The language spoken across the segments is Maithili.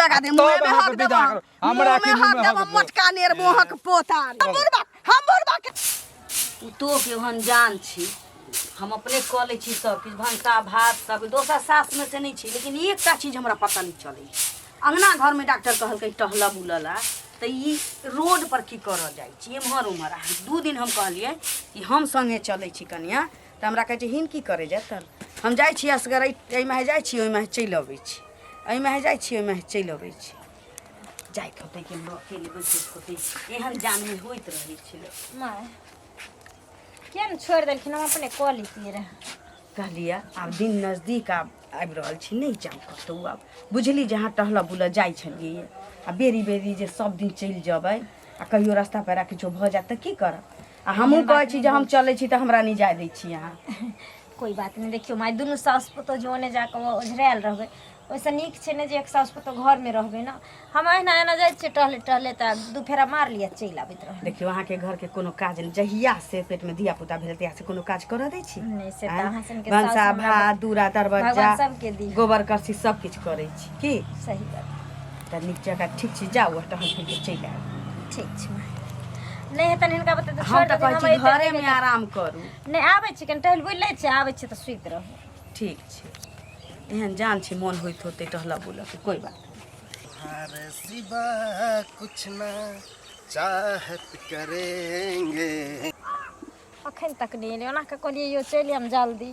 लगा दे तब मुँह में अहाँके हक विदा देबो करब। हमरा मुँह में की मुँह हक में देबो हक देबो? मोटका नेर मोहक पोता हम बुढ़बा हम बुढ़बा के पुतोह के ओहन जान छी हम अपने कऽ लै छी सब किछु भनसा भात सब दोसर सासमे से नहि छी लेकिन एकटा चीज हमरा पता नहि चलै अङ्गना घरमे डॉक्टर कहलकै टहलऽ बुलऽ ला तऽ ई रोड पर की करऽ जाइ छी एम्हर ओम्हर आ 2 दिन हम कहलियै कि हम सङ्गे चलै छी कनियाँ तऽ हमरा कहै छै हिन की करै जायत तऽ हम जाइ छी असगर एहिमे जाइ छी ओहिमे चलि अबै छी एहिमे जाइ छी ओहिमे चलि अबै छी जाइत होतै कि हमरो अकेले बैसैत होतै एहन जानमे होइत रहै छै माय किया ने छोड़ि देलखिन हम अपने कऽ लैतियै रहए। कहलियै आब दिन नजदीक आब आबि रहल छी, नहि जाउ कतहु आब। बुझली जे अहाँ टहलऽ बुलऽ जाइ छलियै आ बेरी बेरी जे सब दिन चलि जेबै आ कहियो रास्ता पेरा किछो भऽ जायत तऽ की करब? आ हमहूँ कहै छी जे हम चलै छी तऽ हमरा नहि जाय दै छी अहाँ। कोइ बात नहि। देखियौ माय, दुनू साउस पुतोह जे ओने जाकऽ ओझरायल रहबै, ओहिसँ नीक छै ने जे एक साउस पुतोह घरमे रहबै ने। हम अहिना एना जाइ छियै टहले टहले तऽ दू फेरा मार लिअ, चलि आबैत रहबै। देखियौ, अहाँके घरके कोनो काज नहि। जहिया से पेटमे धिया पुता भेल तहिया से कोनो काज करऽ दै छी? नहि, से तऽ आँय? अहाँ सनके साउस भनसा हमरा भात दूरा दरवज्जा भगवान सबके दी। गोबर करसी सब किछु करै छी की? सही बात। तऽ नीक जकाँ ठीक छी, जाउ आ टहल फिर के चलि आयब। ठीक छै माय। नहि हेतनि हिनका बते तऽ हम छोड़ि तऽ देथिन। कहै हम छी अइते घरेमे आराम करू। नहि, आबै छी, कनि टहलि बुलि लै छी, आबै छी तऽ सुति रहू। ठीक छै। एहन जान छै मोन होइत होतै टहलऽ बुलऽ के, कोइ बात नहि। तुम्हारे सिवा कुछ ना चाहत करेंगे। अखन तक नहि एलै। ओना कऽ कहलियै यौ चलि आयब जल्दी,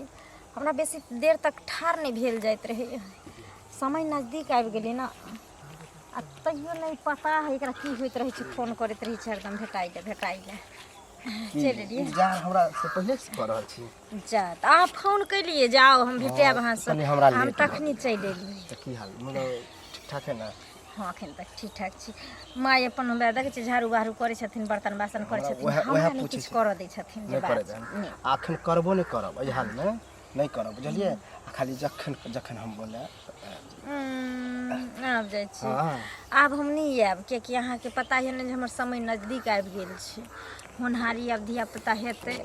हमरा बेसी देर तक ठाढ़ नहि भेल जाइत रहैए। समय नजदीक आबि गेलै ने आ तैयो नहि पता है एकरा की होइत रहै छै। फोन करैत रहै छै हरदम भेटाइ लए, भेटाइ लए। चलि एलियै। इंतजार हमरा से पहिले से कऽ रहल छी। जा तऽ अहाँ फोन केलियै जाउ हम भेटायब अहाँसँ। कनि हमरा हम लेट भऽ तखनी चलि एलियै। तऽ की हाल, मतलब ठीक ठाक है ने? हँ, एखन तक ठीक ठाक छी माय। अपन हमरा देखै छी झाड़ू बहारू करै छथिन, बर्तन बासन करै हमरा छथिन। उएह हमरा उएह नहि पूछै किछु छी। करऽ दै छथिन जे नहि बात करै छै। देब नहि। आ एखन करबो नहि करब, एहि हालमे नहि करब, बुझलियै? आ खाली जखन जखन हम बोलायब तऽ आबि जायब। आब जाइ छी। हँ। आब हम नहि आयब, कियाकि अहाँके पता यऽ ने जे हमर समय नजदीक आबि गेल छै। होनहारी आब धियापुता हेतै।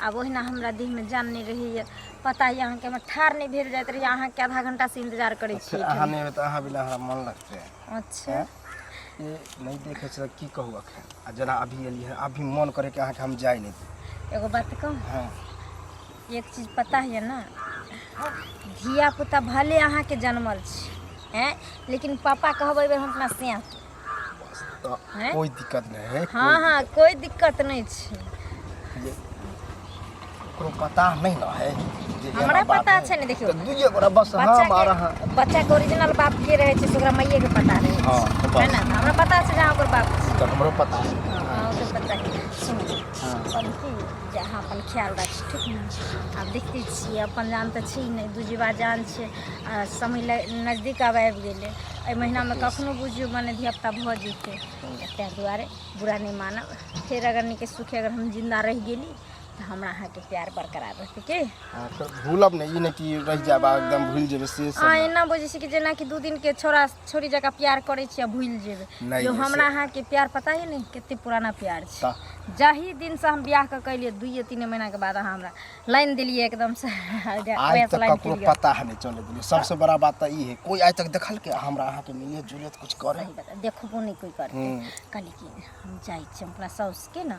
आब ओहिना हमरा देहमे जान नहि रहैए। पता यऽ अहाँके, हमर ठाढ़ नहि भेल जाइत रहैए। अहाँके आधा घंटासँ इन्तजार करै तऽ छी फेर अहाँ एहिठाम। नहि एबै तऽ अहाँ बिना हमरा मन लगतै? अच्छा। आँय, ई नहि देखै छै तऽ की कहू एखन। आ जेना अभी एलियै हँ, अभी मन करे कि अहाँके हम जाय नहि दी। एगो बात कहूँ? हँ। एक चीज पता है ना, धिया पुता भले अहाँके जनमल छै हैं, लेकिन पापा कहबै एहि बेर हम अपना सियाके। बस तऽ हैं? कोइ दिक्कत नहि है। हँ। कोइ हँ, कोइ दिक्कत नहि छै। जे ककरो पता नहि ने है जे एना हमरा बात पता है। छै ने, देखियौ। तऽ दुइए गोरा बस बच्चा हम आर अहाँ। के बच्चा के ओरिजिनल बाप के रहै छै से ओकरा माइए के पता रहै हँ, छै। तऽ है बस। ने? तऽ हमरा पता छै जे अहाँ ओकर बाप छी। तऽ हमरो पता है। हँ, ओकर पता है। सुनू। हँ। कहलहुँ की जे अहाँ अपन ख्याल राखी, ठीक ने? आब देखते छियै, अपन जान तऽ छी नहि, दूजीबा जान छै आ समय नजदीक आब आबि गेलै। एहि महिनामे कखनो बुझियौ मने धियापुता भऽ जेतै। ताहि दुआरे बुरा नहि मानब। फेर अगर नीके सुखे अगर हम जिन्दा रहि गेली तऽ हमरा अहाँके प्यार बरकरार रहतै की? हँ, फेर भूलब नहि। ई नहि कि रहि जायब आ एकदम भूलि जेबै से सब अहाँ नहि। एना बुझै छी कि जेनाकि 2 दिनके छोड़ा छोड़ी जकाँ प्यार करै छी आ भूलि जेबै। नहि। यौ से हमरा अहाँके प्यार पता ही नहि कते पुराना प्यार छै। तऽ जाहि दिनसँ हम बियाह कऽ कऽ एलियै, 2-3 महीनाके बाद अहाँ हमरा लाइन देलियै एकदमसँ। आज ओएहसँ तक लाइन ककरो केलियै। पता है नहि चले देलियै। सबसे बड़ा बात तऽ ई है, कोई आज तक देखल के हमरा अहाँके मिले जुले कुछ करे? सही बात, देखबो नहि कोइ करतै। कहली कि हम जाइ छी, हम अपना साउसके ने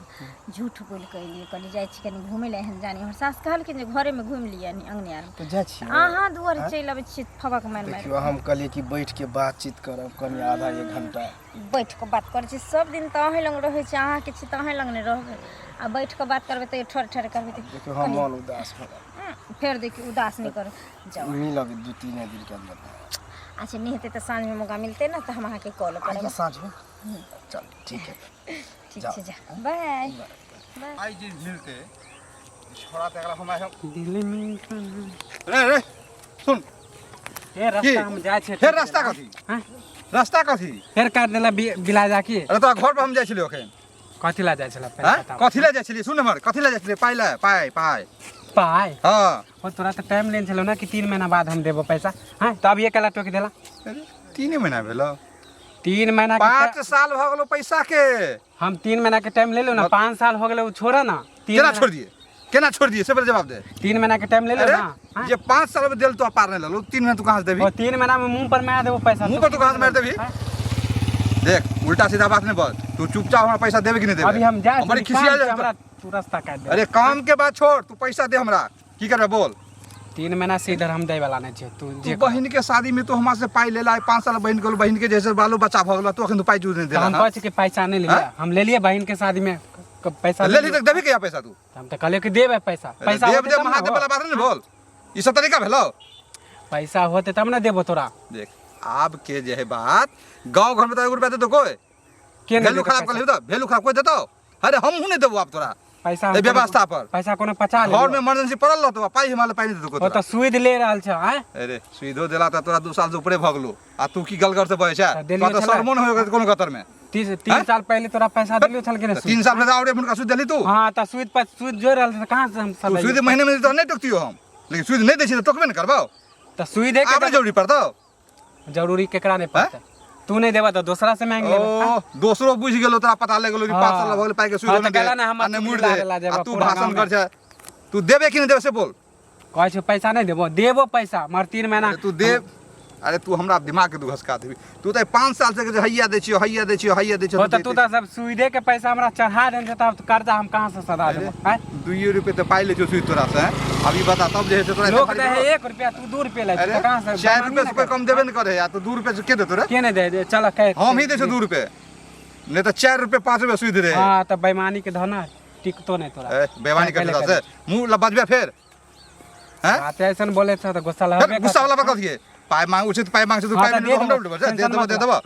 झूठ बोलि कऽ एलियै। कहली जाइ छी कनि घुमै लए। एहन जानी हमर सास कहलखिन जे घरेमे घुमि लिअ नि अङ्गने आरमे। तऽ जाइ छियै। अहाँ दुआरे चलि अबै छियै फबक मारि मारि। देखियौ, हम कहलियै कि बैठ के बातचीत करब कनि आधा एक घंटा। बैठ कऽ बात करै छी सब दिन तऽ अहीं लग रहै छी। अहाँके छी तऽ अहीं लग नहि रहबै आ बैठ कऽ बात करबै तऽ ठोर ठोर करबै तऽ देखियौ, हम मन उदास भऽ गेल। फेर देखियौ, उदास नहि करू, जाउ। मिलब 2-3 दिन के अंदर। अच्छा, नहि हेतै तऽ साँझमे मौका मिलतै ने तऽ हम अहाँके कॉल करब। आइए साँझ में, चल ठीक है। ठीक जाउ। छै, जा, बाय बाय। आइ जे मिलते छोड़ा तऽ एकरा हम आइ हम दिल्ली में रे रे सुन। हे रास्ता हम जाइ छियै। फेर रास्ता कथी? हाँ? रास्ता कथी? फेर काटि देला बिला जाके। अरे तोरा घर पर हम जाइ छलियै अखन। कथी ला जाइ छला पहिले आँय? बताउ। कथी लए जाइ छलियै? सुन हमर, कथी लए जाइ छलियै? पाइ लए, पाइ पाइ। पाइ? हँ। ओ तोरा तऽ टाइम लेने छलौ ने कि 3 महीना बाद हम देबो पैसा। हाँ, तऽ अभी केला टोकि देला? अरे 3 महीना भेलो? 3 महीना के 5 साल भऽ गेलो पैसा के। हम 3 महीना के टाइम ले लो ना, 5 साल हो गेलै। ओ छोड़ा ना तीन केना महीना। छोड़ दिए? केना छोड़ दिए से पहले जवाब दे। 3 महीना के टाइम ले ले अरे ना। हाँ? जे 5 साल में देल तो पार नहीं ललो, 3 महीना तू कहां से देबी? और 3 महीना में मुंह पर मार देबो पैसा। मुंह पर तू कहां से मार देबी? हाँ? देख उल्टा सीधा बात नहीं बोल, तू चुपचाप हमरा पैसा देबे कि नहीं देबे? अभी हम जाए हमारी खिसिया जाए हमरा, तू रास्ता काट दे। अरे काम के बात छोड़, तू पैसा दे हमरा, की करबे बोल? 3 महीना से इधर हम दे वाला नहीं छे, तू तू जे बहिन के शादी में तू हमरा से पाई ले ला, 5 साल बहिन के बहिन के जैसे बालो बच्चा भ गेलो, तू अखन तू पाई जूझ नहीं तो देला। हम कहै छी कि पैसा नहीं ले, हाँ? हम ले लिए बहिन के शादी में पैसा ले ली त देबी के पैसा तू? हम त कहलियो कि देबे पैसा। अरे पैसा देब होते दे तब ना महादेव हो। वाला बात नहीं बोल, ई सब तरीका भेलो? पैसा होते तब ना देबो तोरा। देख आब के जे है बात, गांव घर में तो 1 रुपया दे दो कोई के नहीं भेलू देतौ खराब कर पैसा? लेबी त भेलू खराब कोई देतो? अरे हमहू नहीं देबो आब तोरा पैसा। ए व्यवस्था पर पैसा कोनो पचा ले घर में इमरजेंसी पड़ल रहतो, पाई हमरा पाई नहीं देतो ओ तोरा। त सुइद ले रहल छ। आय अरे सुइदो देला त तोरा 2 साल से ऊपरे भ गेलो, आ तू की गलगर से बहे छ? त देलियो तोरा त छलै। शर्मो न होय कोनो गतर में। 3 साल पहले तोरा पैसा देलियो छल कि नहीं? 3 साल में औरे हुनका सुइद देली तू? हां त सुइद पर सुइद जोड़ रहल छ, कहां से हम तू सब सुइद महीने में त नहीं टोकतियो हम, लेकिन सुइद नहीं दै छी त टोकबे न करबौ। त सुइद के आबे जरूरी पड़तौ? जरूरी केकरा नहीं पड़तै? तू नहीं देबा त दोसरा से मांग लेबे। ओ दोसरो बुझ गेलो, तोरा पता लग गेलो कि 5 साल भ गेल पाई के सुइद हाँ, नहीं त कहला दे, ना हमरा आ नहीं चुगली मुड़ दे, लागे ला जेबा आ तू पूरा भाषण गाँव में। कर छ, तू देबे कि नहीं देबे से बोल? कहै छौ पैसा नहीं देबो, देबो पैसा मगर 3 महीना। अरे तू दे, अरे तू हमरा दिमाग के तू घसका देबी, तू त 5 साल से जे हैया दै छियो, हैया दै छियो, हैया दै छियो। हो त तू त सब सुइदे के पैसा हमरा चढ़ा देने छ, तब कर्जा हम कहाँ से सधा देबो? आँय? 2 रुपये त पाई ले छियो सुइद तोरा से, अभी बता तब जे है से तोरा लोग दे है 1 रुपया, तू 2 रुपया ले अरे छी, त कहाँ से? 4 रुपये से कोई कम देबे न करे यार, तू 2 रुपये से के देतो रे? के नहीं दे दे, चल कह हम ही दै छियो 2 रुपये, नहीं त 4 रुपये 5 रुपये सुइद रे। हां त बेईमानी के धना टिकतो नहीं तोरा। ए बेईमानी कर पहले से मुंह ल बजबे फेर। हैं बात ऐसन बोले छ त गुस्सा लगबे। गुस्सा वाला बात कथी है? पाई मांग उचित पाई मांग छै, तू पाई नहीं हमरा उठबै छै, दे देबो दे देबो।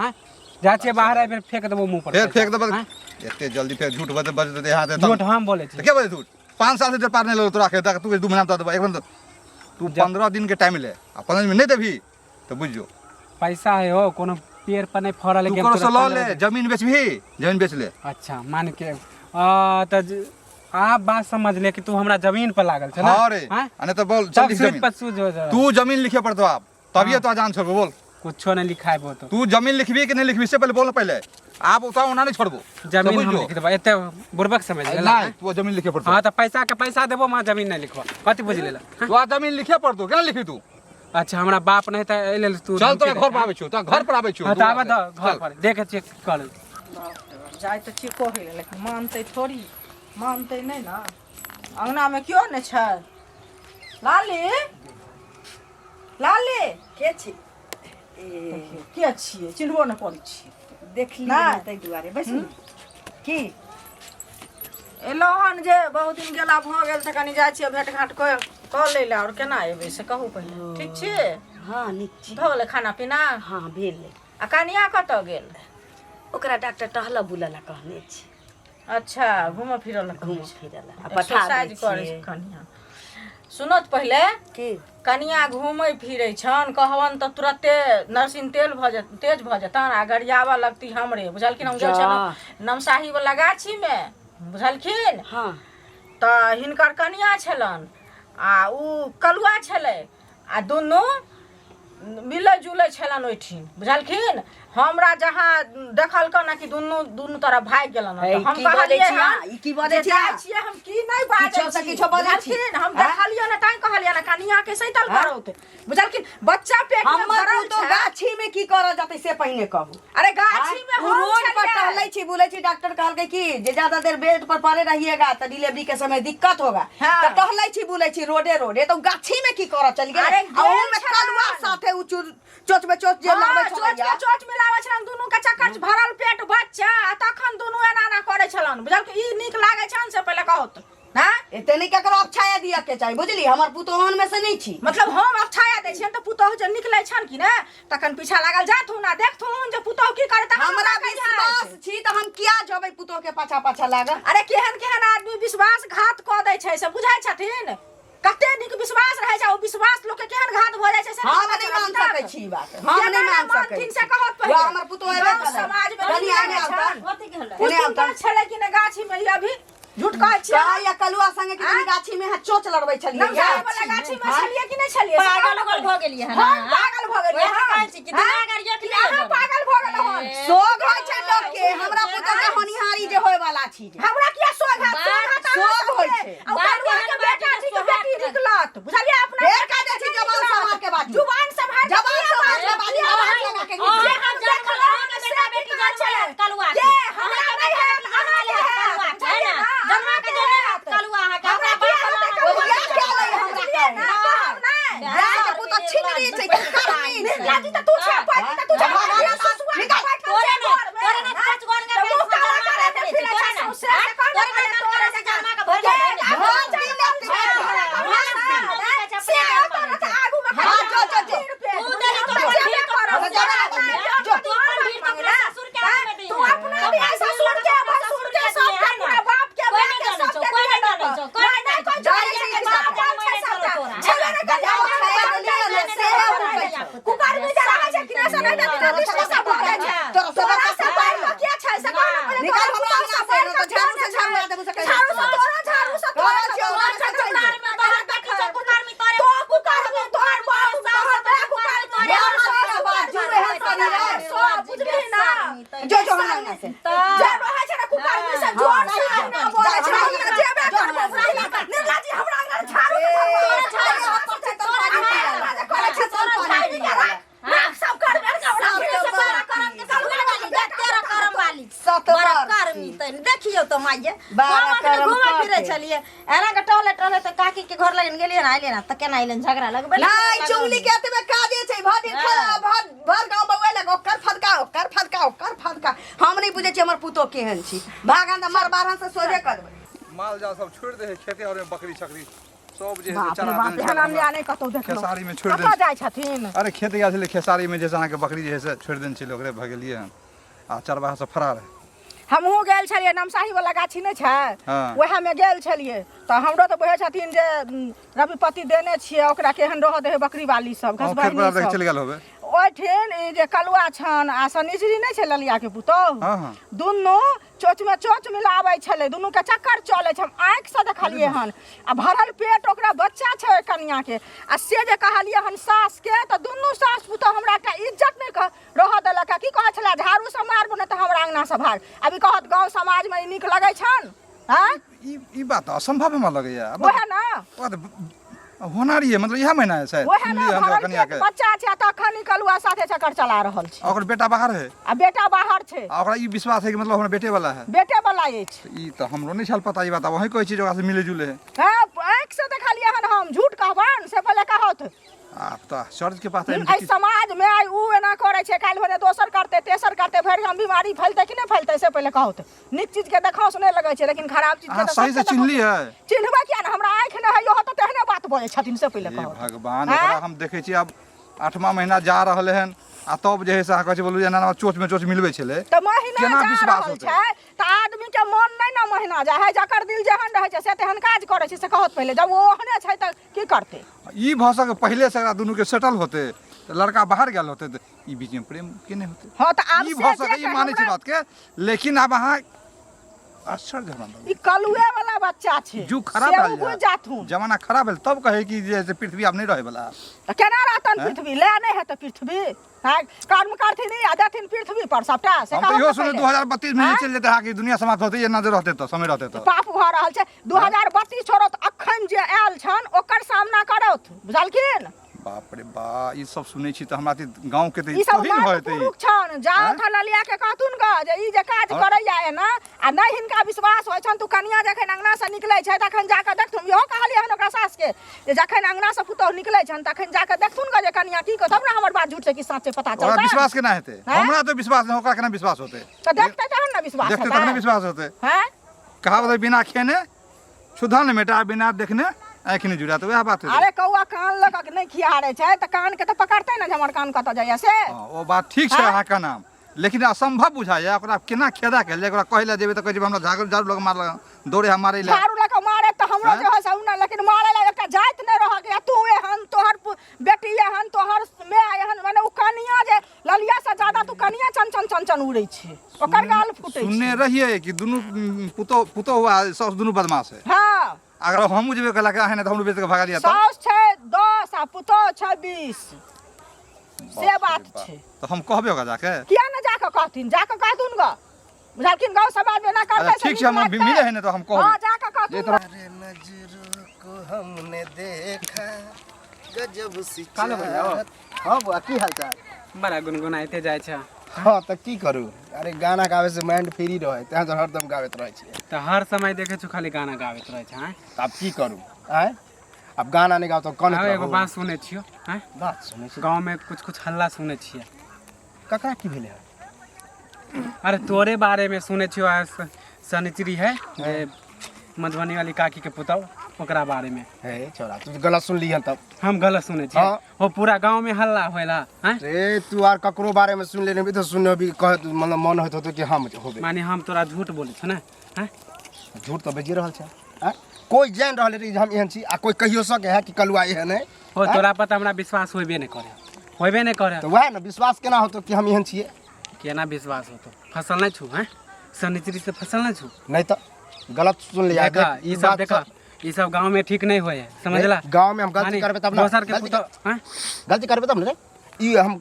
जा छियै बाहर आबि फेंक देबो मुंह पर। फेर फेंक देबो एते जल्दी, फेर झूठ बज बज दे हाथ झूठ हम बोले छी। के बजे झूठ? 5 साल से पार नहीं लेलो तोरा के, तू 2 महीना दे देबो। एक मिनट तू 15 दिन के टाइम ले, आ 15 दिन में नहीं देबी त बुझ जो पैसा है हो कोनो पेड़ पर नहीं फड़ल तू कोनो से ल ले, जमीन बेचबी, जमीन बेच ले। अच्छा मान के आ त आप बात समझ ले कि तू हमरा जमीन पर लागल छ ना। हां रे, आ नहीं त बोल चल जमीन पर सूझ हो जा, तू जमीन लिखे पड़तो आप तभी तो जान छोड़बो। बोल कुछो नहीं लिखाइबो तो तू जमीन लिखबी कि नहीं लिखबी से पहले बोल, पहले आप उता ओना नहीं छोड़बो। जमीन हम लिख देबो, एते बुरबक समझ लेला। नहीं तू जमीन लिखे पड़तो। हां त पैसा के पैसा देबो, मां जमीन नहीं लिखबो, कथि बुझ लेला? तू आ जमीन लिखे पड़तो, केना लिखबी तू? अच्छा हमरा बाप नहीं त एले तू चल तोरा घर पर आबै छियो, तोरा घर पर आबै छियो। हां त आबै त घर पर देख चेक कर जाय त छी कहै ले, लेकिन मानतै थोड़ी, मानतै नहीं ना। अंगना में क्यों नहीं छै? लाली लाली के छी? के छियै? चिन्हबो नहि करै छियै। देखली ताहि दुआरे बैस की एलहुँ हन जे बहुत दिन गेला भऽ गेल तऽ कनि जाइ छियै भेट घाट कऽ लै लए, आओर केना एबै से कहू पहिले। ठीक छी? हँ नीक छी। भऽ गेलै खाना पीना? हँ भेलै। आ कनिया कतऽ गेल? ओकरा डॉक्टर टहलऽ बुलऽ लए कहने छै। अच्छा घूमऽ फिरऽ लए? घूमऽ फिरऽ लए आ पठा दै छियै कनिया। सुनत पहिले की कनिया घूमै फिरै छन, कहबन तऽ तुरते नरसिंह तेल भऽ जेत, तेज भऽ जेतन आ गरियाबऽ लगती हमरे, बुझलखिन? हम गेल छलहुँ नमसाही वाला गाछीमे, बुझलखिन? हँ। तऽ हिनकर कनिया छलनि आ उ कलुआ छलै, आ दुनू मिलै जुलै छलनि ओहिठिन, बुझलखिन? हमरा जहाँ देखलकन ने कि दुनू दुनू तरफ भागि गेलन, तऽ हम कहलियै हन ई की बजै छी? छियै हम की नहि बाजै छी, किछो बाजै छी? हम देखलियै ने तैं कहलियै ने कनिया के सैतल करौत, बुझलखिन? बच्चा पेट में हमर भरल पुतोह गाछी में की करऽ जेतै से पहिने कहू। अरे गाछी में हम रोड पर टहलै छी बुलै छी, डॉक्टर कहलकै कि जे ज्यादा देर बेड पर पड़े रहिएगा तऽ डिलीवरी के समय दिक्कत होगा, तऽ टहलै छी बुलै छी रोडे रोडे, तऽ गाछी में की करऽ चलि गेलै? आ ओहू में कलुआ साथे उ चोच में चोच जे लगबै छलैया, चोच चोच मिलाबै छलन दुनू के चक्कर भरल पेट बच्चा, आ तखन दुनू एना एना करै छलन, बुझलखिन? ई नीक लागै छन से पहिले कहत ना, एते नहीं ककरो अपछाया दिया के चाही, बुझली? हमर पुतोहन में से नहीं छी। मतलब हम अपछाया दै छियन तऽ पुतोह जे निकलै छन कि ने तखन पीछा लागल जाथुन आ देखथुन जे पुतोह की करे। तखन हमरा विश्वास छी तऽ हम किया जबै पुतोह के पाछा पाछा लागल? अरे केहन केहन आदमी विश्वासघात कऽ दै छै से बुझै छथिन? कते नीक विश्वास रहै छै, ओ विश्वास लोक के केहन घात भऽ जाइ छै से हम नहीं मान सकै छी बात, हम नहीं मान सकै छी से कहत पहिले। हमर पुतोह एबे गाँव समाज में कनी आने आवतन, एने आवतन छलै कि ने गाछी में? अभी झूठ कहै छियै या कलुआ संगे कि तनी गाछी में चोच लड़बै छलियै? वाला गाछी में छलियै कि नहि छलियै? पागल उगल भऽ गेलियै हन? हम पागल भऽ गेलियै? वएह कहै छी कि दिमाग आर यऽ कि नहि? अहाँ पागल भऽ गेलहुँ हन। सोग होइ छै लोक के, हमरा पुतोह के होनिहारी जे होय वाला छी। हमरा किया सोग हैत? सोग होइ छै। आ कलुआ के जो जो हमरा अंगना से जे रहै छै ने कुकर्मी से जोर से अंगना बोलै छै अंगना जेबे करबो निर्मला जी हमरा अंगना झाड़ू के तोरा झाड़ू तोरा झाड़ू के राख राख सब कर बारह करम के कलुआ वाली देख तेरह करम वाली सत बड़ा बार करमी तनि देखियौ तऽ माइये बारह हम अखने करम घूमै फिरै कके। छलियै एना के टहले टहले तऽ काकी के घर लगन गेलियै ने अयलियै ने तऽ केना अयलनि झगड़ा लगबे नहीं चुगली के एतबे काजे छै भर दिन खा भर भर गाँव बौआ लग ओकर फदका ओकर फदका ओकर फदका। हम नहीं बुझै छी हमर पुतोह केहन छी, भागन तऽ मर बारहन से सोझे कर देबै। माल जाल सब छोड़ि दे है खेते और में बकरी छकरी सब जे है से बाप रे चरा बाप, देने एहन छल अन्याय हमरा। नहि कतौ देखलहुँ। खेसारी में छोड़ि कतऽ देने। जाइ छथिन? अरे खेत गेल छलै खेसारी में, जे से अहाँके बकरी जे है से छोड़ि देने छलै, ओकरे भगेलियै हन आ चरवाहा सब फरार है। हमहूँ गेल छलियै, नमसाही वाला गाछी नहि छै? हाँ। उएह मे गेल छलियै तऽ हमरो तऽ बुझै छथिन जे रविपति देने छियै ओकरा, केहन रहऽ दे बकरी वाली सब। अहूँ खेत पर आबि कऽ चलि गेल होबै। ओहिठिन ई जे कलुआ छन आ सनिचरी नहि छै ललिया के पुतोह? हाँ हाँ। दुनू चोच में चोच मिलाबै छलै, दुनू के चक्कर चलै छै, हम आँखि से देखलियै हन। आ भरल पेट ओकरा बच्चा छै ओहि कनिया के, आ से जे कहलियै हन सास के तऽ दुनू सास पुतोह हमरा एकटा इज्जत नहि रहऽ देलक। आ की कहै छलै? झाड़ू से मारबो नहि तऽ हमरा अंगना से भाग। अभी कहत गाँव समाज मे ई नीक लगै छन? आँय, ई ई बात तऽ असम्भव हमरा लगैया। वएह ने, ओकरा तऽ होना रहियै, मतलब इएह महीना है शायद। वएह ने, सुनलियै हम जे भरल कनिया पेट के बच्चा छै आ तखन ई कलुआ साथे चक्कर चला रहल छै। आ ओकर बेटा बाहर है। आ बेटा बाहर छै। आ ओकरा ई विश्वास है कि मतलब हमरा बेटे वाला है? बेटे वाला अछि। तऽ ई तऽ हमरो नहि छल पता ई बात। आब अहीं कहै छी जे ओकरा से मिले जुले है। हँ, आँखि से देखलियै हन, हम झूठ कहबनि से पहिले कहत। आब तऽ आश्चर्य के बात है। एहि समाज मे आइ उ एना करै छै, काल्हि भने दोसर करतै, तेसर करतै, भरि गाम बीमारी फैलतै कि नहि फैलतै से पहिले कहत। नीक चीज के देखाउस नहि लगै छै, लेकिन खराब चीज के अहाँ तऽ सही से सबके चिन्हलियै? चिन्हबै किया ने, हमरा आँखि नहि है इहो तऽ तेहने बात बजै छथिन से पहिले हे कहत। भगवान! आँय? ओकरा हम देखै छी आब आठमा महीना जा रहल हन आ तब जे है से अहाँ कहै छी बोलू जे एना एना चोच में चोच मिलबै छलै। तऽ महीना केना जा विश्वास रहल होतै? छै तऽ आदमी के मन नहि ने महीना जाइ है, जकर दिल जेहन रहै छै से तेहन काज करै छै से कहत पहिले। जब ओ ओहने छै तऽ की करतै? ई भऽ सकै पहिले से एकरा दुनू के सेटल होतै तऽ लड़का बाहर गेल होतै तऽ ई बीच में प्रेम केने होतै। हँ तऽ आब ई से भऽ सकै, जे ई मानै छी हमरा बात के, लेकिन आब अहाँ आश्चर्य हमरा ई कलुए वाला बच्चा छै, जुग खराब से भेल ओ बुझि जाय। जाथुन। जमाना खराब भेल तब कहै कि जे से पृथ्वी आब नहि रहै वाला। तऽ केना रहतन आँय? पृथ्वी ले नहि हेतै पृथ्वी? आँय, कर्म करथिन ई आ देथिन पृथ्वी पर सबटा से हम तऽ कहब इहो तऽ सुनू पहिले। 2032 में आँय? चलि जेतै अहाँके दुनिया समाप्त होतै, एना जे रहतै तऽ समय रहतै तऽ पाप भऽ रहल छै। 2032 छोड़ो तऽ अखन जे आयल छन ओकर सामना करौथ, बुझलखिन? बाप रे बा, ई सब सुनै छी तऽ हमरा तऽ गाँव के तऽ ई सब तोही ने मर्द होतै। पुरुख छन, जाओ आँय? था ललिया के कहथुन ग जे ई जे काज हँ। करैया एना आ नहि हिनका विश्वास होइ छन, तू कनिया जखन अंगना से निकलै छै तखन जाकऽ देखथुन। इहो कहलियै हन ओकरा सास के जे जखन अंगना से पुतोहु निकलै छन तखन जाकऽ देखथुन ग जे कनिया की कहत, तब ने हमर बात झूठ छै कि सच छै पता ओकरा चलतै। विश्वास केना हेतै? आँय? हमरा तऽ विश्वास नहि, ओकरा केना विश्वास होतै? तऽ देखतै तहन ने विश्वास देखतै हेतै। तखने विश्वास होतै। हैं? कहावत है, बिना खेने क्षुधा नहि मेटा, बिना देखने आँखि नहि जुड़ा, तऽ वएह बात हेतै। अरे कौआ कान लऽ कऽ नहि खिहारै छै तऽ कान के तऽ पकड़तै ने जे हमर कान कतऽ जाइया से। हँ, ओ बात ठीक छै आँय? अहाँके नाम, लेकिन असम्भव बुझाइए। ओकरा केना खेदा कयल जाय? ओकरा कहै लए जेबै तऽ कहै छै हमरा झाड़ू झाड़ू लऽ कऽ मारलक, दौड़े है मारै लए। झाड़ू लऽ कऽ मारे तऽ हमरो आँय? जे होइ से ओ नहि, लेकिन मारे लए एकटा जाति नहि रहऽ के तू एहन, तोहर बेटी एहन, तोहर माय एहन, माने ओ कनिया जे ललिया से ज्यादा तू कनिया चन चन चन चन उड़ै छै, ओकर गाल फूटै छै। सुनने रहियै कि दुनू पुतोह पुतोह आ साउस दुनू बदमाश है। हँ। अगर हमहूँ जेबै कहलक अहाँ नहि तऽ हमरो बेच कऽ भगा लिअ तऽ साउस छै 10 आ पुतोह छै 20, से बाप रे बात बाप। छै। तऽ हम कहबै ओकरा जाके? किया ने जाकऽ कहथिन, जाकऽ कहथुन ग, बुझलखिन? गाँव समाज में ना करतै अच्छा से ठीक छै, नीक हम लगतै? मिले है ने तऽ हम कहबै। हँ, जाकऽ कहथुन जे ग। तरह अरे नजरों को हमने देखा गजब सी कालो भैया, ओ। चाहत। हाँ बुआ, की हाल चाल? बड़ा गुनगुनाइते जाइ छै। हाँ तऽ की करू, अरे गाना गाबै से माइंड फ्री रहै तें तऽ हरदम गाबैत रहै छियै। तऽ हर समय देखै छु खाली गाना गाबैत रहै छै। आँय? तऽ आब की करू? आँय, आब गाना नहि गाउ तऽ कनैत आब एगो रहू? बात सुनै छियौ। आँय? बात सुनै छी? गाँव में कुछ कुछ हल्ला सुनै छियै। ककरा की भेलै हन? अरे तोरे बारे में सुनै छियौ, आ शनिचरी है जे मधुबनी वाली काकी के पुतहु, ओकरा बारे में। हे छोरा, तू गलत सुनली हन तब। हम गलत सुनै छियै? हाँ। ओ पूरा गाँव में हल्ला होइला। आँय? रे तू आर ककरो बारे में सुन लेने तऽ सुन अभी कह, मतलब मन होइत होतौ कि हम होबे। माने हम तोरा झूठ बोलै छौ ने? आँय? झूठ तऽ बजि रहल छै। आँय, कोइ जानि रहल है कि हम एहन छी आ कोइ कहियो सके है कि कलुआ एहन है? हो तोरा पर तऽ हमरा विश्वास होबे नहि करे, होबे नहि करे। तऽ वएह ने, विश्वास केना होतौ कि हम एहन छियै? केना विश्वास होतो? फसल नहि छू। हैं, शनिचरी से फसल नहि छू। नहि तऽ गलत सुन लिया। देखा ई सब, देखा ई सब गाँव में ठीक नहीं होए है, समझला? गाँव में हम गलती माने करबै तब ने दोसर के गलती पुतहु। हैं? गलती करबै तब ने रे। ई हम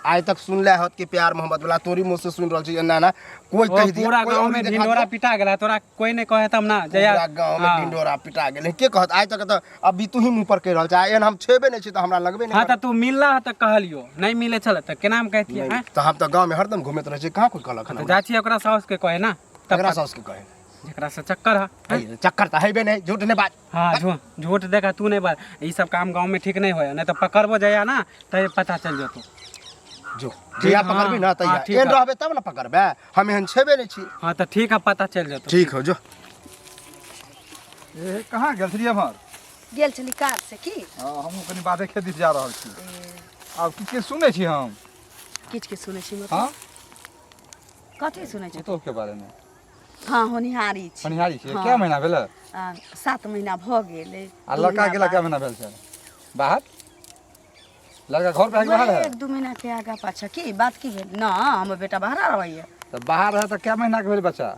आइ तक सुनले होत कि प्यार मोहब्बत वाला तोरी मुंह से सुन रहल छी एना ना कोई ओ कहि दिया पूरा कोई गांव औरी में देखा ढिंढोरा दिया। पिटा गेला तोरा कोई नहीं कहे तब ना जया पूरा गांव में हाँ। ढिंढोरा पिटा गेलै के कहत आइ तक तऽ अभी तू ही मुंह पर कहि रहल छ आ एहन हम छेबे नहि छी तऽ हमरा लगबे नहि हाँ तऽ तू मिलला ह तऽ कहलियो नहीं मिले छल तऽ केना हम कहतियै करत। हैं तऽ हम तऽ गांव में हरदम घूमैत रहै छी कहाँ कोई कहलक हन तऽ हमरा? जाइ छियै ओकरा साउस के कहे ना तब ककरा साउस के कहे जेकरा से चक्कर है है, चक्कर तऽ हेबे नहि झूठ नहि बाज हाँ झूठ देखा तू नहीं बात ई सब काम गांव में ठीक नहीं होया नहीं तो पकड़बो जाया ना तो पता चल जतो जो जहिया हाँ, पकड़बी ना तहिया हाँ, ठीक एहन है। रहबे तब ना पकड़बे हम एहन छेबे नहि छी हाँ तो ठीक है पता चल जतो ठीक हो जो ए कहाँ गेल छलियै एम्हर गेल छली काज से की हँ हमहूँ कनि बाधे खेत दिस जा रहल छी आब किछु किछु सुनै छी हम किछु किछु सुनै छी मतलब हँ कथी सुनै छी पुतोहके बारेमे हँ होनिहारी छी होनिहारी छी हँ। क्या महीना भेल आ, 7 महीना भऽ गेलै। आ लड़का गेला क्या महीना भेल छै बाहर? लड़का घर पे है कि बाहर है? 1-2 महीना के आगा पाछा। की बात की भेल? न, हमर बेटा बाहर रहैया। तऽ बाहर है तऽ क्या महीना के भेल बच्चा?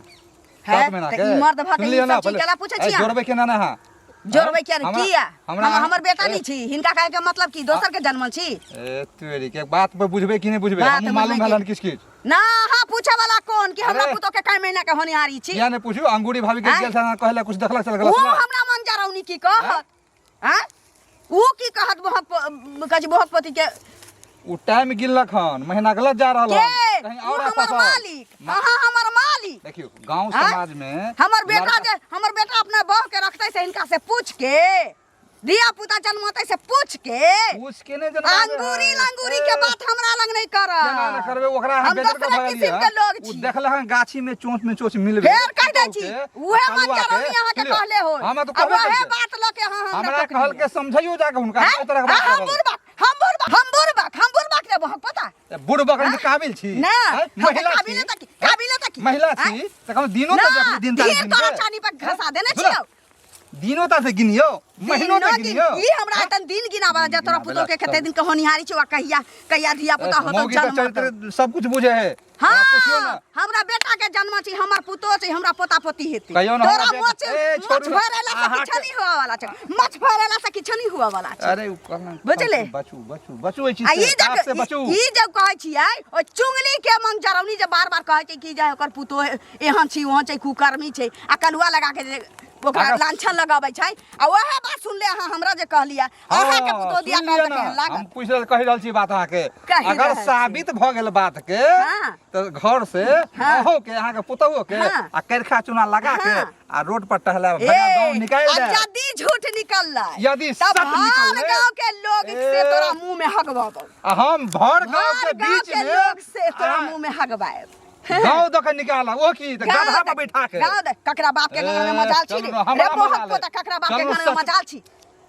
है 7 महीना तऽ के ई मर्द भऽ के सुनलियै ई ना सब चीज पहिले? केला पूछै ए, छी अहाँ? जोड़बै केना ना अहाँ? जोड़बै किया? हमरा- किया? हमरा हम हमर बेटा ए, नहीं छी? हिनका कहे के मतलब की दोसर के जन्मल छी? ए तोरी के बात पर बुझबै कि नहि बुझबै? बात हमहूँ मालूम बुझबै भेल हन कि- किछु किछु। ना, अहाँ पूछे वाला कोन कि हमरा अरे। पुतोह के कै महीना के होनिहारी छी? किया नहि पूछू? अंगूरी भाभी के आँय? गेल छल कहले कुछ देखलक चल ओ गेल। हमरा मन जरौनी की कहत? आँय, ऊ की कहत? बहक कहै छै बहकपति के। ओ टाइम गिनलक हन, महीना गलत जा रहल के हन, कहीं ऊ और हमर फसल। मालिक, अहाँ हमर मालिक। देखियौ गांव आँय? समाज में हमर बेटा लड़का- जे हमर बेटा अपना बह के रखते से हिनका से पूछ के, धिया पुता जन्मते से पूछ के? पूछ के नहीं जनमाबे अंगूरी है। लंगूरी के बात हमरा लग नहीं कर। केना ने करबै ओकरा? अहाँ हम बेजर के दोसरा भऽ किसिम गेलियै। के लोग ओ छी। देखलक हन गाछी में चोंच में चोंच मिलबे फेर कह दै छी पुतोहु के, उहे आ मन कलुआ के, जरौनी अहाँके सुनियौ, कहले हो। हमरा तऽ आ कहबे उहे केलकै। बात लऽ के अहाँ हमरा हमरा टोकलियै। कहल के समझैयो जाके हुनका हैं? एहि तरह के बात हम करल। बुड़बक, हम बुड़बक, हम बुड़बक, हम बुड़बक रे बहक पता। बुढ़ बकरी के काबिल छी? ना। हैं? हम महिला काबिले छी? तक, काबिले तक। महिला छी तऽ कम दिनो ना तऽ देखली दिन तारीख ढेर गिन तोरा के। चानी पर घसा देने सुनो, छियौ। दिनो ता से गिनियो, महीनो दिनो तक दिन गिनियो। ई हमरा एतन दिन गिनावा जे तोरा पुतोह के कते दिन के होनिहारी छौ आ कहिया कहिया धिया पुता होतौ मौगी के जन्म होतौ। चरित्र सब कुछ बुझे है। हाँ। ओकरा पुछियौ ना। हमरा बेटा के जन्म छी, हमर पुतोह छै, हमरा पोता पोती हेतै। कहियौ ना तोरा हमरा बेटा- मोछ ए, मोछ छोड़ू ना। भरेला से अहाँके- किछो नहीं हुआ वाला छै, मोछ भरेला से किछो नहीं हुआ वाला छै। अरे उ कहना बुझले? बचू बचू बचू एहि चीज आ ई से, पाप से जे बचू। ई जे कहै छियै ओ चुंगली के मन जरौनी जे बार बार कहै छै कि जे ओकर पुतोह एहन छी ओहन छै, कुकर्मी छै आ कलुआ लगा के जे ओकरा अगर- लांछन लगाबै छै, आ वएह बात सुनले अहाँ हमरा जे कहलियै अहाँके पुतोह दिया सुन लिअ कहल ना, केहन हम लागत? पूछि रहल कहि रहल छी बात अहाँके। कहि अगर रहल छी। साबित भऽ गेल बात के तऽ घर से अहूँ के, अहाँके पुतहुओ के आ करखा चूना लगा के आ रोड पर टहला ए, भगा गाँव निकालि आ दे। यदि झूठ निकललै यदि तब सच भर निकललै, गांव के लोग से ए, तोरा मुंह में हगबेबौ। आ हम भर गाँव भर के गांव बीच के में लोग से तोरा आ, मुंह में हगबाएब। गाँव दऽ के निकालब ओ की तऽ गाँव गधा पर दे- बैठा के। गाँव दे ककरा बाप के गाँव में ए, मजाल छी चलू रे? ना, हमरा रे मोहक मजाल है। पोता, ककरा बाप के चलू गाँव में सच- मजाल छी?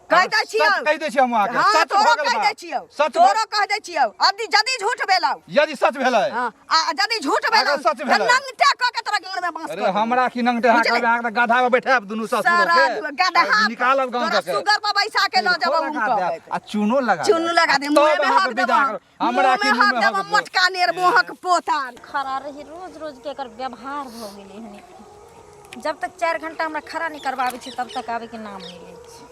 कहि दै छियौ। सच कहि दै छी हम अहाँके। हाँ सच तोरो भऽ गेल कहि दै बात। छियौ। सच तोरो कहि दै छियौ, यदि यदि झूठ भेलौ। यदि सच भेलै। हाँ, आ यदि झूठ भेलौ अगर सच तऽ भेलै। नंगटे कऽ के तोरा गाँव में बाँस अरे कऽ देबौ। हमरा की नंगटे? अहाँ बुझले? कहबै अहाँके तऽ गधा पर बैठायब दुनू ससुर सारा के गदहा आ निकालब गाँव तोरा दऽ के। सुगर पर बैसा के लऽ जेबौ। लगा हुनकर देब, आ चूनो लगा चुन्नू देब। लगा दे आ मुँहे तब में अहाँके हक विदा देबौ। करब। हमरा मुँह की में मुँह हक में देबौ। हक देब? मोटका नेर मोहक पोता। खड़ा रही रोज रोज के एकर व्यवहार भऽ गेलै हन। जब तक 4 घंटा हमरा खड़ा नहि करबाबै छै, तब तक आबैके नाम नहि लै छै।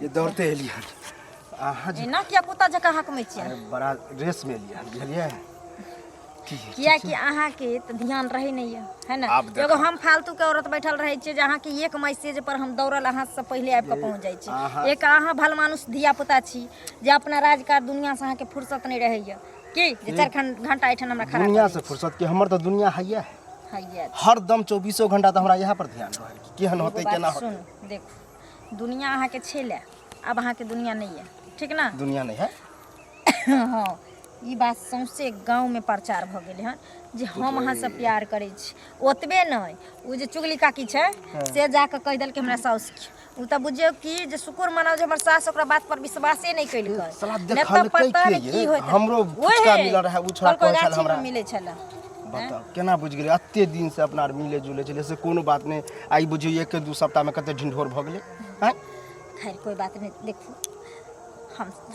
ये दौड़ते एलियै हन अहाँ जे एना किया कुत्ता जकाँ हकमै छियै? अरे, बड़ा रेस में एलियै हन, बुझलियै की? कियाकि अहाँके तऽ ध्यान रहै नहि यऽ, है ने? आब देखो। एगो हम फालतू के औरत बैठल रहै छियै जे अहाँके एक मैसेज पर हम दौड़ल अहाँ से पहिले आबि कऽ पहुँच जाइ छी। एक अहाँ भलमानुस धिया पुता छी जे अपना राजकाज दुनिया से अहाँके फुर्सत नहि रहैया की जे 4 घंटा एहिठाम हमरा खड़ा दुनिया से फुर्सत के? हमर तऽ दुनिया हैया है। हैया। हरदम 24 घंटा तऽ हमरा यहाँ पर ध्यान रहै कि केहन होतै, एगो बात केना होतै। सुनू, देखू, दुनिया अहाँके छै ले, आब अहाँके दुनिया नहि यऽ, ठीक ने? दुनिया नहीं है। हाँ, ई बात सौंसे गाँवमे प्रचार भऽ गेलै हन जे हम अहाँसँ प्यार करै छी। ओतबे नहि, ओ जे चुगली काकी छै से जाकऽ कहि देलकै हमरा साउसके। ओ तऽ बुझियौ कि जे शुक्र मनाउ जे हमर सास ओकरा बात पर विश्वासे नहि केलकै। साला नहि तऽ देखलकै पता के नहि ये? की होइत। हमरो फुचका मिलल रहै, ओ छोड़ा कहलकै कहै छल गाछीमे हमरा। मिलै छलै। बताउ, केना बुझि गेलै? एते दिन से अपना आर मिले जुले छलै से कोनो बात नहि, आइ बुझियौ एक 2 सप्ताहमे कते ढिंढोर भऽ गेलै आँय? खैर, कोइ बात नहि। देखू,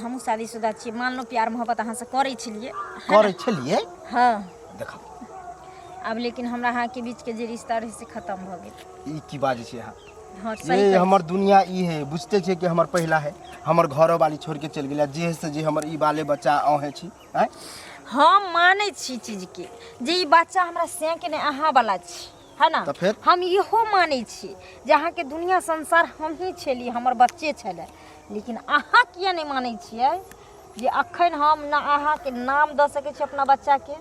हमहूँ शादीशुदा छी, मानलहुँ प्यार मोहब्बत अहाँसँ करै छलियै। करै छलियै। हँ। देखब। आब लेकिन हमरा अहाँके बीचके जे रिश्ता रहै से खतम भऽ गेल। ई की बाजै छी अहाँ? हाँ सही ये कहै हमर दुनिया ई है, बुझते छियै कि हमर पहिला है, हमर घरो वाली छोड़ के चलि गेलै, जे है से जे हमर ई बाले बच्चा अहें छी। आँय हम मानै छी चीजके जे ई बच्चा हमरा सैके नहि अहाँ वाला छी, है ना? तऽ फेर? हम इहो मानै छी जे अहाँके दुनिया संसार हमही छलियै, हमर बच्चे छलै, लेकिन अहाँ किया नहि मानै छियै जे अखन हम ना अहाँके नाम दऽ सकै छी अपना बच्चाके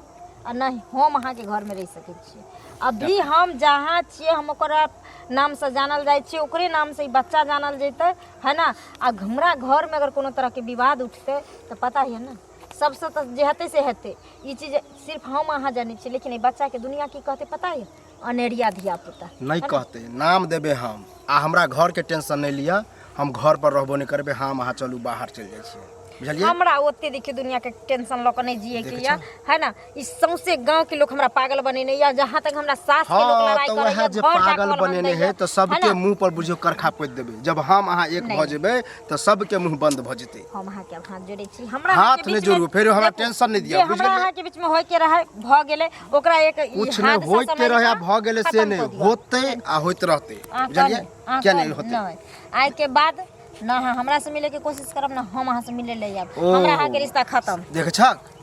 आ नहि हम अहाँके घरमे रहि सकै छी। अभी हम जहाँ छियै हम ओकरा नामसँ जानल जाइ छियै, ओकरे नामसँ ई बच्चा जानल जेतै, है ना? आ हमरा घरमे अगर कोनो तरहके विवाद उठतै तऽ पता यऽ ने सबसँ तऽ जे हेतै से हेतै। ई चीज सिर्फ हम अहाँ जानै छियै, लेकिन एहि बच्चाके दुनिया की कहतै पता यऽ? अनेरिया धिया पुता नहि कहतै, नाम देबै हम। आ हमरा घरके टेंशन नहि लिअ, हम घर पर रहबो नहि करबै, हम अहाँ चलू बाहर चलि जाइ छियै, बुझलियै? हमरा ओते देखियौ दुनिया के टेंशन लऽ कऽ नहि जिए के यऽ, है ना? ई सौंसे गांव के लोग हमरा पागल बनेने यऽ, जहाँ तक हमरा सास के लोग हाँ लड़ाई तऽ करैया, वएह जे घर जाके पागल अलहन बनेने दैया, है तऽ है सबके ना? मुंह पर बुझियौ करखा पोति देबै। जब हम अहाँ एक नहि। भऽ जेबै तऽ सबके मुंह बंद भऽ जेतै। हम अहाँके आब हाथ जोड़ै छी, हमरा हाथ अहाँके नहि बीचमे- जोड़ू, फेर हमरा देखू, टेंशन नहि दिअ, जे बुझि हमरा गेलियै? अहाँके बीचमे होइके रहै भऽ गेलै, ओकरा एक ई कुछ नहि हादसा होइके समझि रहै कऽ भऽ गेलै से खतम नहि कऽ दिअ। होतै आ होइत रहतै, अहाँ बुझलियै? कहली, अहाँ किया नहि कहली, होतै? नहि, आइके बाद ना अहाँ हमरा से मिले के कोशिश करब ना हम अहाँ से मिले ले आयब। ओ। हमरा अहाँके रिश्ता खत्म। देख छक।